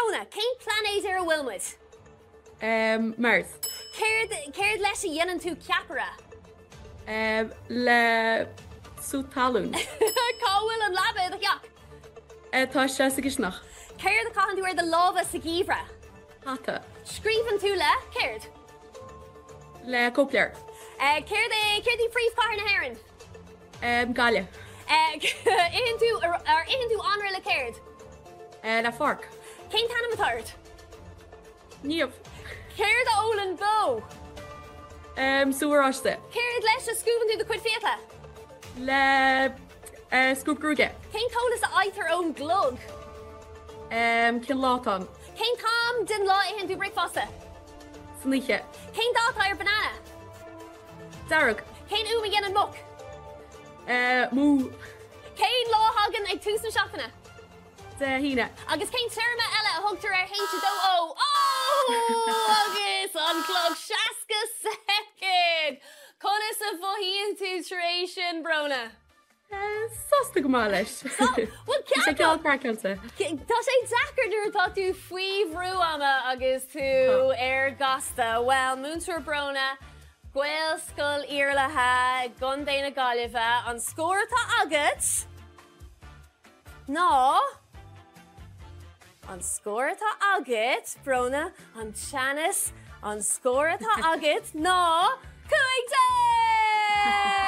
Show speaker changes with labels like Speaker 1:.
Speaker 1: Bróna, cén plainéad ar a bhfuil muid?
Speaker 2: Mars.
Speaker 1: Céard, céard leis a dhéanann tú ceapaire?
Speaker 2: Le sú talún.
Speaker 1: Cá bhfuil an leaba i do theach?
Speaker 2: Tá sé sa gcisteanach.
Speaker 1: Céard a chaitheann tú ar do lámha sa gheimhreadh?
Speaker 2: Hata.
Speaker 1: Scríobhann tú le céard?
Speaker 2: Le cóipleabhar.
Speaker 1: Céard é, céard í príomhchathair na hÉireann?
Speaker 2: Gaillimh.
Speaker 1: Itheann tú, ar itheann tú anraith le céard?
Speaker 2: Le forc.
Speaker 1: Cén t-ainm atá ort?
Speaker 2: Niamh.
Speaker 1: Céard a ólann bó?
Speaker 2: Sú oráiste.
Speaker 1: Céard leis a scuabann tú do chuid fiacla?
Speaker 2: Le scuab gruaige.
Speaker 1: Cén t-eolas a fhaightear ón gclog?
Speaker 2: Cén lá atá ann?
Speaker 1: Cén t-am den lá a itheann tú bricfeasta?
Speaker 2: San oíche.
Speaker 1: Cén dath atá ar banana?
Speaker 2: Dearg.
Speaker 1: Cén fhuaim a dhéanann muc?
Speaker 2: Mú.
Speaker 1: Cén lá a thagann ag tús na seachtaine?
Speaker 2: Dé hAoine.
Speaker 1: Agus cén téarma eile a thugtar ar H2O? Ó! Agus an clog 60 soicind! Conas a mhothaíonn tú tar éis sin, Bróna?
Speaker 2: Sásta go maith leis.
Speaker 1: Bhuel
Speaker 2: Tá sé cineál craiceáilte.
Speaker 1: Tá sé deacair nuair atá tú faoi bhrú ama agus tú ar gasta. Bhuel, Múinteoir Bróna, Gaelscoil Iarlatha i gContae na Gaillimhe, an scór atá agat ná. An scór atá agat, Bróna, an teannas, an scór atá agat ná 15!